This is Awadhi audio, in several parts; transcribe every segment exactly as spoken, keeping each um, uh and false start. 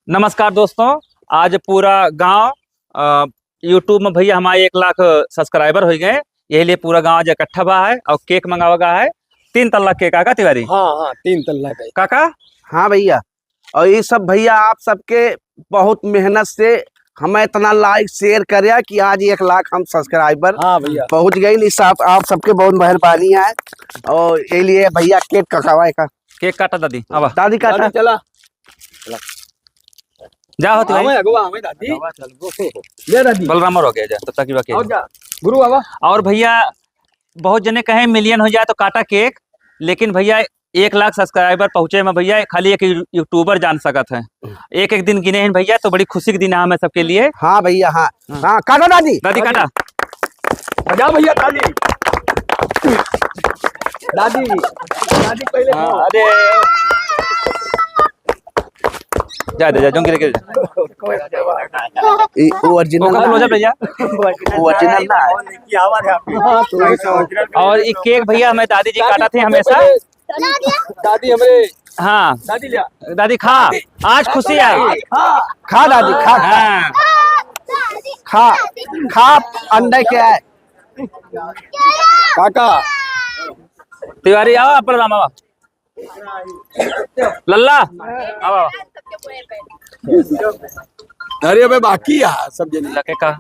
नमस्कार दोस्तों, आज पूरा गांव, अ, YouTube में भइया हमारे एक लाख subscriber होइ गए, यही लिए पूरा गांव आज इकट्ठा भा है और cake मंगावा गा है। तीन तल्ला cake आगा तिवारी? हाँ, हाँ, तीन तल्ला cake। काका? हाँ भइया, और ई सब भइया आप सबके बहुत मेहनत से हमें इतना like share करया कि आज एक लाख हम subscriber हाँ भइया। पहुँच गए। ई सब आप सबके बहुत मेहरबानी है। और ये लिए भइया cake कटावा का। Cake काटा दादी, आवा। दादी काटा। दादी चला। जा होती भाई। आवे अगवा, आवे दादी। ले दादी। बलराम और हो गया जा, तब तक की बाकी है। और जा। गुरु आवा। और भइया, बहुत जने कहे million हो जाए तो काटा cake, लेकिन भइया एक लाख subscriber पहुँचे में भइया खाली एक यू-, YouTuber जान सकत है। एक एक दिन गिने हैं भइया, तो बड़ी खुशी के दिन है हमें सबके लिए। हाँ भइया, हाँ। हाँ। हाँ, काटा दादी। दादी काटा। बजा भइया ताली। दादी, दादी पहले हाँ, खाओ। अरे। जा दे, जा, जोंगी लेके जा। ई, वो original ओका ना। Close up ले जा। वो original ना है। और ई cake भइया हमें दादी जी काटा थे हमेशा। दादी हमरे। हाँ। दादी लिया। दादी खा, आज खुशी है। खा दादी, खा, खा। हाँ। खा, खा अंडे के है। काका। तिवारी आओ, अपन राम आओ। लल्ला, आओ, आओ। अरे अबे बाकी है सब जने। लके का?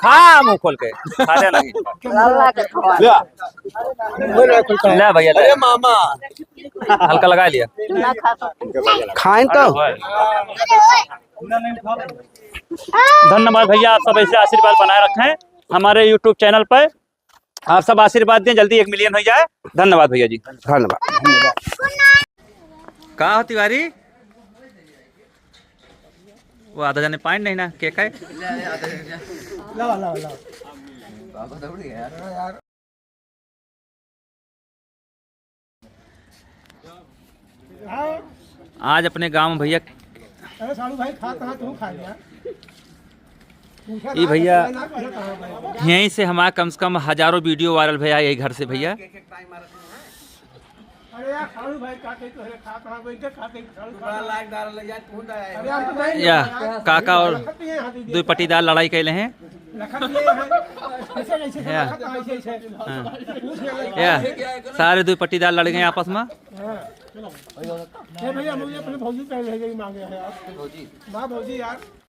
खा मुंह खोल के। खा दे लगी। ले। ले भइया, ले। अरे मामा। हल्का लगा लिया। खाएं तो। अरे ओए। धन्यवाद भइया, आप सब ऐसे आशीर्वाद बनाए रखें हमारे YouTube channel पर। आप सब आशीर्वाद दें, जल्दी एक million हो जाए। धन्यवाद भइया जी। धन्यवाद। का हो तिवारी? वो आधा जने पाइन नहीं ना, cake है? लाओ, लाओ, लाओ। आज अपने गांव में भइया अरे सालू भाई, खा कहाँ तू खा लिया? पूछा ई ना, भइया पहले ना कहे कहाँ भाई। यहीं से हमारा कम से कम हजारों video viral भइया यही घर से भइया। अरे यार, सालू भाई, का कही तोहरे खा कहाँ बैठे, खा कहीं सालू खा कहाँ? अरे हम तो नहीं या, काका और लखत नहीं है, हाँ, दीदी। दुई पट्टीदार लड़ाई कैले हैं। लखत नहीं है। ऐसे, ऐसे, ऐसे या। लखत, ऐसे, ऐसे। हाँ। पूछ ले भाई। या, सारे दुई पट्टीदार लड़ गए आपस में। हाँ, चलो। ए भइया, मुझे अपने भौजी पहले ही मांगे हैं यार। भौजी। वाह भौजी यार।